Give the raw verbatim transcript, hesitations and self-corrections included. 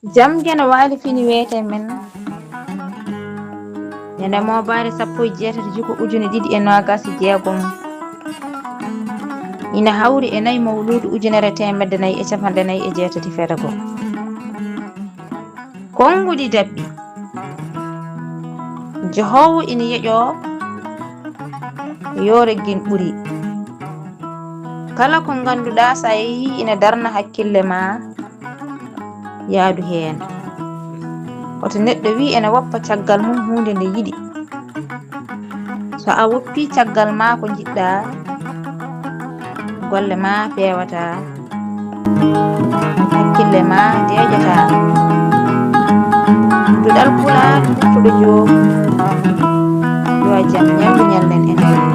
Jam geno waali fini weete men. Ñande moobaare sappo e jeetati juko ujune ɗiɗi e noogas e jeegom. Ina hawri e nayi mawluudu ujunere teemedde nayi e capanɗe nayi e jeetati feere goo. Konnguɗi daɓɓi. Jehoowo ina yeƴoo yoo reggin ɓuri. Kala ko ngannduɗaa so a yehii ina darna hakkille ma, yaadu heen. Hoto neɗɗo wii ene woppa caggal mum huunde nde yiɗi. So a woppii caggal ma ko njiɗɗaa, golle ma peewata, hakkille ma deeƴata. Duɗal Pulaar, Fuɗo Joom, yo jam ñallu ñallen en.